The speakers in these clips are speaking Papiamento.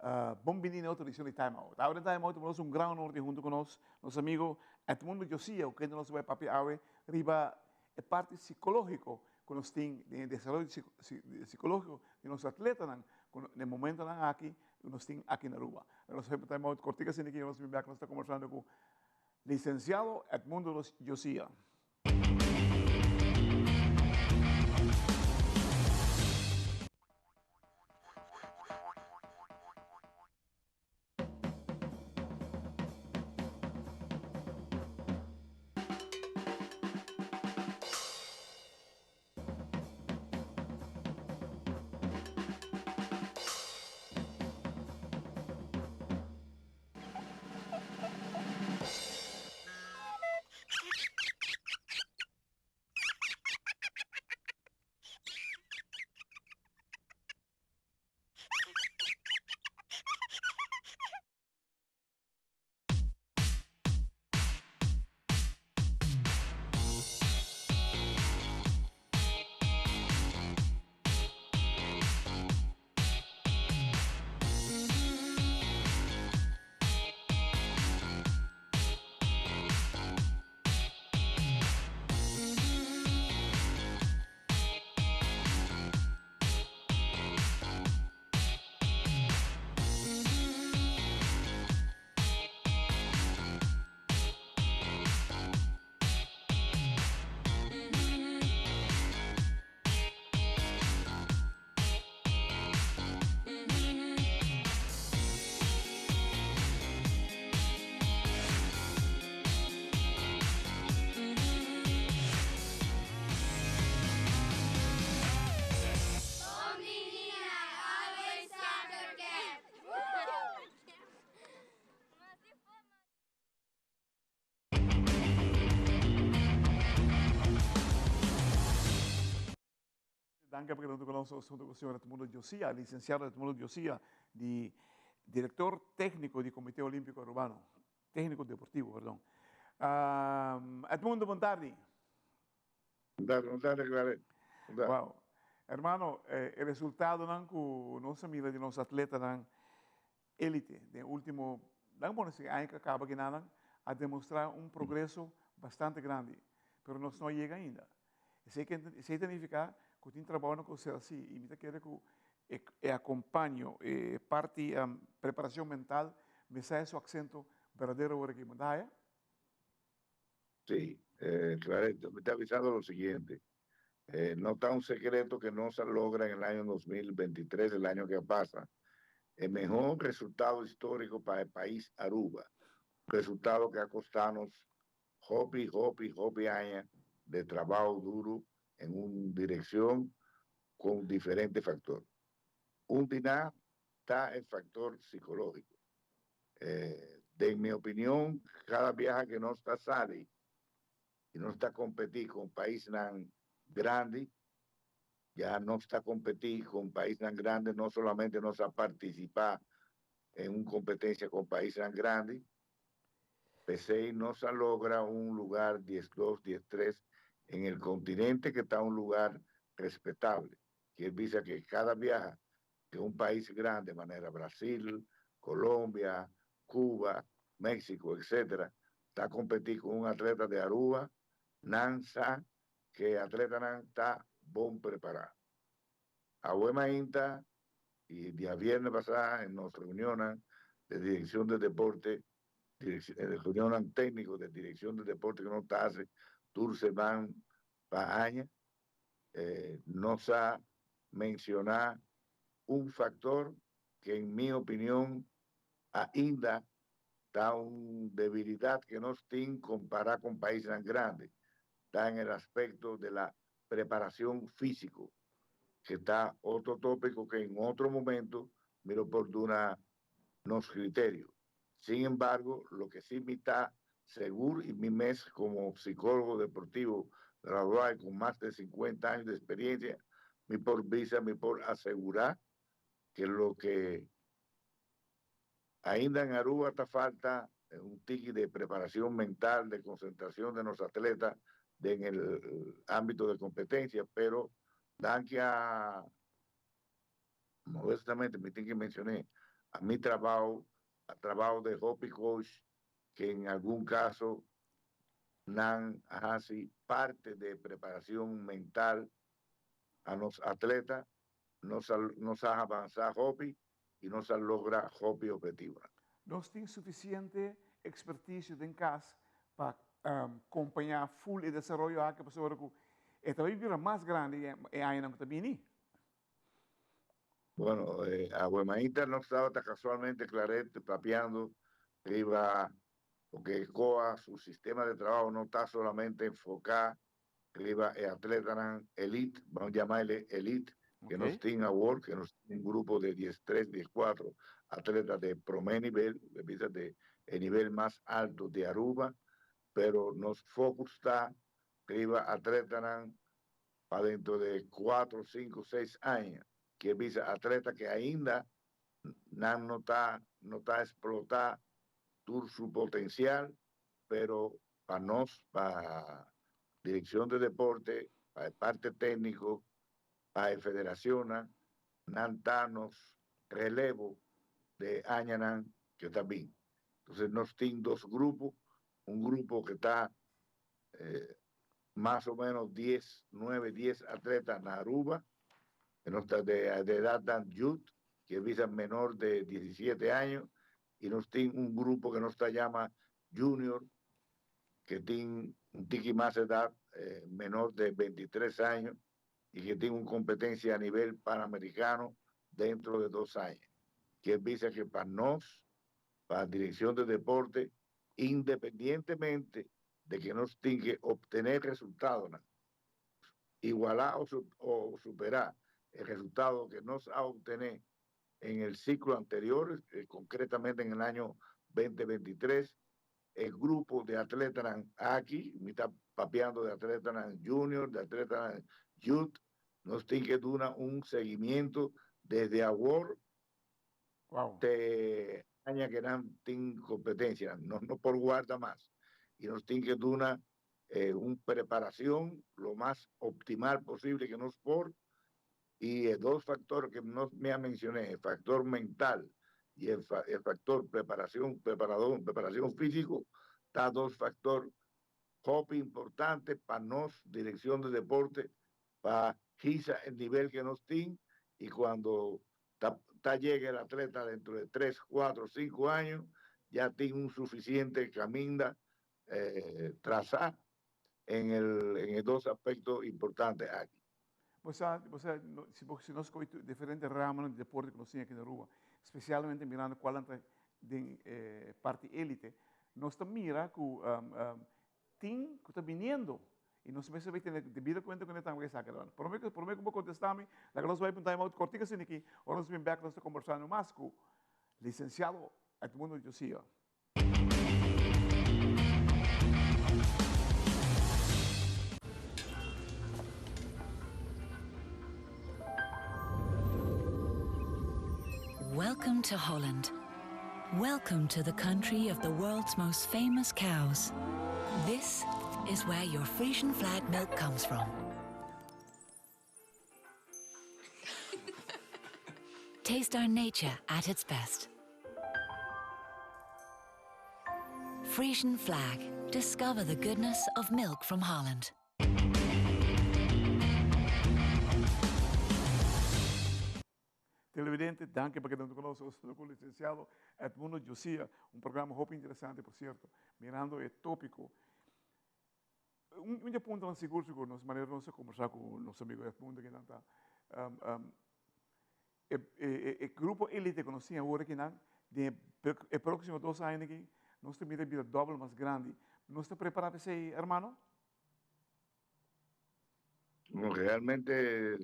Bon bini na otro edicion di Time Out. Awe den Time Out nos un gran honor di hunto cu nos, nos amigo Edmundo Josia, cu kende nos a bay papia awe riba e parti psicologico cu nos tin den e desaroyo psicologico di nos atletanan cu den momentonan aki nos tin aki na Aruba. Nos a Time Out cortico asina aki nos bin bek nos ta conversando cu Licenciado Edmundo Josia. Danki pa keda huntu ku nos huntu ku señor Edmundo Josia, lisensiado Edmundo Josia, di direktor tékniko di Komité Olímpiko Arubano, tékniko deportivo, perdon. Edmundo, bon tardi. Bon tardi, bon tardi, Clarence. Bon tardi. Wow. Hermano, e resultadonan ku nos a mira di nos atletanan élite den último, laga pone así, aña ku a kaba kinanan, a demostrá un progreso bastante grandi, pero nos no a yega ainda. Esei ke esei ta nifiká ku tin trabounan ku ser así i mi ta kere ku e e akompaño, e parti preparashon mental mester haya su aksento berdadero ora ki bo ta haya. Sí, Clarence, mi ta avisando lo siguiente, no ta un secreto que no se logra en el año 2023, el año que pasa, el mejor resultado histórico para el país Aruba, resultado que ha costado hopi, hopi, hopi aña de trabajo duro en una dirección con diferentes factores. Un dina está el factor psicológico. Eh, de mi opinión, cada viaje que no está sale y no está competir con países grandes, ya no está competir con países grandes, no solamente no se participar en una competencia con países grandes, P'esei nos a logra un lugar diesdos, diestres en el continente que ta un lugar respetable. Kier bisa que cada biaha que un pais grande manera Brasil, Colombia, Cuba, Mexico, etc. Ta competi cu un atleta de Aruba, nan sa que e atletanan ta bon prepara. Awe mainta y diavierne pasa en nos reunionnan de Direccion de Deporte, reunionnan tecnico de Direccion de Deporte cu nos ta haci tur seman pa aña, nos a menciona un factor que en mi opinion ainda ta un debilidad que nos tin compara con paisnan grandi, ta en el aspecto de la preparacion fisico, que ta otro topico que en otro momento mi lo por duna nos criterio. Sin embargo, lo que si mi ta segur y mi mes como psicologo deportivo graduado y con mas de 50 años de experiencia, mi por bisa, mi por asegura que lo que ainda en Aruba ta falta un tiki de preparacion mental, de concentracion de nos atletas den el ambito de competencia, pero danki a, modestamente mi tin que mencione, A mi trabou, a trabou de hopi coach que en algun caso nan a haci parte de preparacion mental a nos atleta, nos a nos a avansa hopi y nos a logra hopi obhetivonan. Nos tin suficiente experticio den cas pa compaña full e desaroyo aki pasobra cu e ta bay bira mas grandi e añanan cu ta bini. Bueno, awe mainta nos tabata casualmente Claret papiando riba porque COA su sistema de trabajo no ta solamente enfoca riba e atletanan elite, vamos llamarle elite, que nos tin awor, que nos tin un grupo de 13, 14 atletas de prome nivel, de vista de el nivel mas alto de Aruba, pero nos focus ta riba atletanan pa dentro de 4, 5, 6 aña, que bisa atleta que ainda nan no ta explota tur su potencial, pero pa nos, pa dirección de deporte, pa el parte técnico, pa el federación, nan ta nos relevo de añanan que ta bin. Entonces nos tin dos grupos, un grupo que ta más o menos 10, 9, 10 atletas en Aruba, que no está de edad dan youth, que visa menor de 17 años, y nos tiene un grupo que nos está llama junior, que tiene un tiqui más edad, menor de 23 años, y que tiene una competencia a nivel panamericano dentro de 2 años. Que visa que para nos, para dirección de deporte, independientemente de que nos tiene que obtener resultados, ¿no? Igualar o superar el resultado que nos ha obtenido en el ciclo anterior, concretamente en el año 2023, el grupo de atletas aquí, me está papeando de atletas junior, de atletas youth, nos tiene que dar un seguimiento desde ahora de año que no tienen competencia, no por guarda más, y nos tiene que dar una preparación lo más optimal posible que nos por, y dos factores que no me mencioné, el factor mental y el factor preparación, preparador, preparación físico, está dos factores hopi importante pa nos, dirección de deporte, pa quizá el nivel que nos tiene, y cuando ta llegue el atleta dentro de 3, 4, 5 años, ya tiene un suficiente camino trazar en el dos aspectos importantes aquí. Si nos coge diferentes ramas de deporte que nos tiene aquí en Aruba, especialmente mirando cuál es de parte élite, nos mira que tem que está viniendo y no se ve tener debido cuenta con esta que saca. Por mí, por mí como contestame, la que nos va a preguntar out cortica sin aquí, o nos viene back nos está conversando más con licenciado Edmundo Josia. Welcome to Holland. Welcome to the country of the world's most famous cows. This is where your Frisian flag milk comes from. Taste our nature at its best. Frisian flag. Discover the goodness of milk from Holland. Televidente, danke pa keda cu nos, cu licenciado Edmundo Josia, un programa hopi interesante, por cierto, mirando e topico. Un punto sigur, sigur, nos manera nos combersa cu nos amigo Edmundo, cu ta, e grupo elite cu nos tin awor aki, nan, di e proximo 2 aña aki, nos ta mira bira dobbel mas grandi. Nos ta prepara pa esey, hermano? No, realmente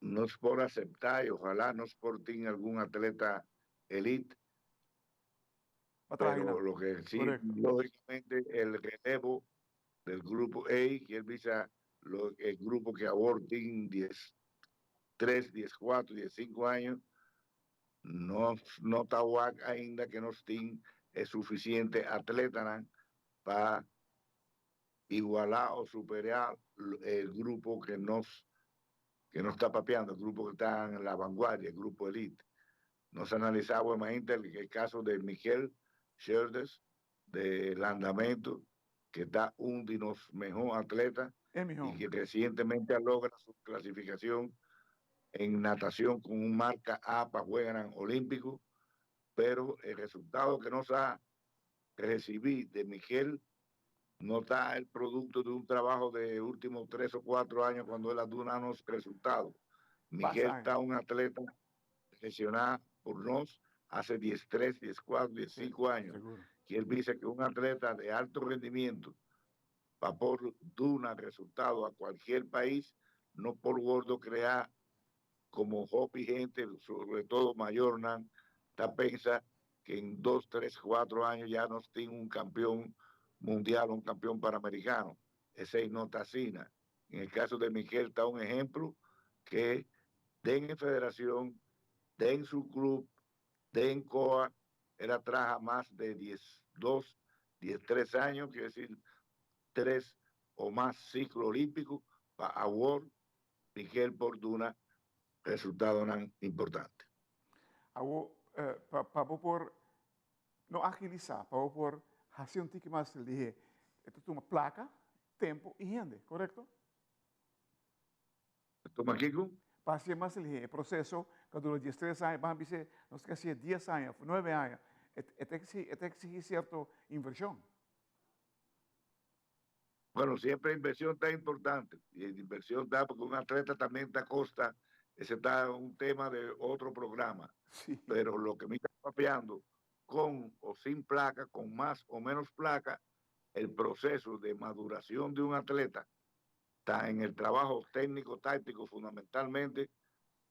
no es por aceptar y ojalá no es por tener algún atleta elite, Atrás, pero ¿no? lo que sí, Correcto. lógicamente, el relevo del grupo A, que es visa, lo, el grupo que ahora tiene 10, 3, 10, 4, 10, 5 años, no está guac ainda que no tiene es suficiente atleta para igualar o superar el grupo que nos Que no está papeando, el grupo que está en la vanguardia, el grupo elite. Nos analizaba el, el caso de Miguel Scherdes, de Landamento, que está un de los mejores atletas y que recientemente logra su clasificación en natación con un marca A para Juegos Olímpicos, pero el resultado que nos ha recibido de Miguel no está el producto de un trabajo de últimos 3 o 4 años cuando él ha dado unos resultados. Miguel está un atleta seleccionado por nos hace 10, 3, 10, 4, 10, 5 años. Y él dice que un atleta de alto rendimiento va por duna resultado a cualquier país, no por gordo crear como hopi gente, sobre todo mayor, nan, ta pensa que en 2, 3, 4 años ya nos tiene un campeón mundial, un campeón panamericano. Ese no está asina. En el caso de Miguel está un ejemplo que den en federación, den su club, den COA, él trabaja más de 10, 2, 10, 3 años, quiere decir tres o más ciclos olímpicos para awor Miguel por duna resultado importante. Awo, pa por no agilisa, pa por haci un tiki mas lihe, ta tuma placa, tempo y hende, corecto? Tuma kico? Pa haci mas lihe, e proceso cu dura 13 aña, ban bisa, nos kier 10 aña, 9 aña, e exigi cierto inversion. Bueno, siempre inversión está importante. Y la inversión está porque un atleta también está costa. Ese está un tema de otro programa. Pero lo que me está papeando, con o sin placa, con más o menos placa, el proceso de maduración de un atleta está en el trabajo técnico, táctico, fundamentalmente,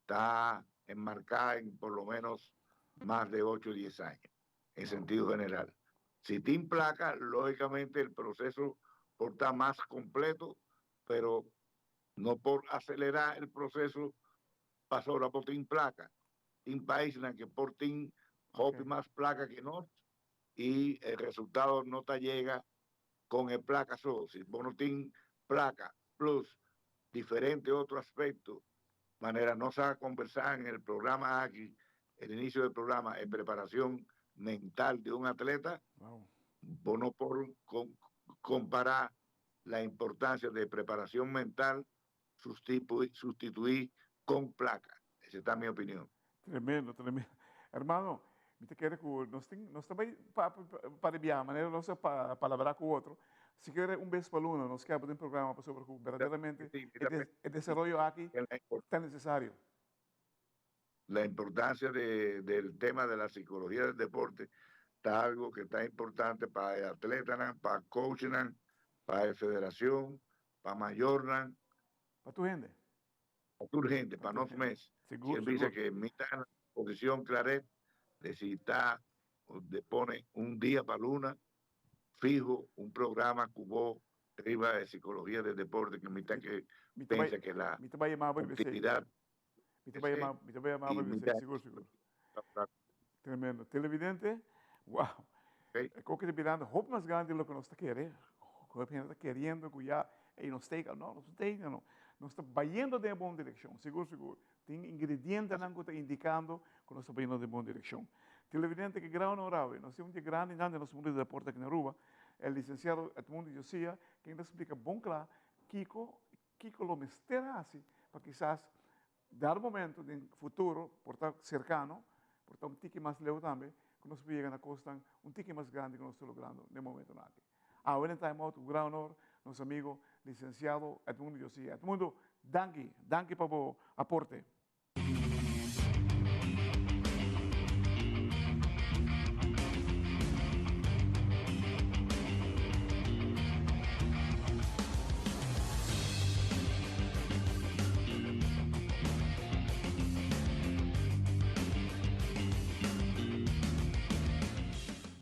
está enmarcada en por lo menos más de 8 o 10 años, en sentido general. Si tiene placa, lógicamente el proceso está más completo, pero no por acelerar el proceso pasó ahora por tin placa. Tin país en que por tin hopi más placa que no y el resultado no te llega con el placa solo. Si vos no tienes placa plus diferente otro aspecto, manera no se conversar en el programa aquí, el inicio del programa, en preparación mental de un atleta, vos no por comparar la importancia de preparación mental sustituir con placa. Esa está mi opinión. Tremendo, tremendo. Hermano, mi ta kere cu nos tin, nos tambe pa biaha, manera nos pa palabra cu otro. Si kier un bes pa luna, nos kier un programa pasobra cu berdaderamente e desaroyo aki ta necesario. La importancia del tema de la psicología del deporte está algo que está importante para el atleta, para coach, para la federación, para mayor. Para tu gente. Para tu gente, para nos mes. Seguro. Él dice que en mitad de la posición claret de si está, de pone un día para luna, fijo, un programa cubo arriba de psicología del deporte, que mitad que piensa que la actividad. Mi ta bay yama, sigur, sigur. Tremendo. Televidente, wow. Okay. Que mirando, hopi mas grandi di loke nos ta kere. Hopi ta keriendo cu ya y nos ta, no, nos ta, no. Nos ta bayendo den bon direccion, sigur, sigur. Tin ingrediente cu ta indicando cu nos ta bayendo den bon direccion. Televidente, ki gran honor, nos tin un grandi den nos mundo di deporte aki na Aruba, e licenciado Edmundo Josia, cu ta splica bon cla kico, kico lo mester haci pa kisas dado momento den futuro, por ta cercano, por ta un tiki mas leu tambe, cu nos yega na cos un tiki mas grandi cu nos ta logrando na e momento aki. Awor Time Out, un gran honor, nos amigo licenciado Edmundo Josia. Edmundo, danki, danki pa e aporte.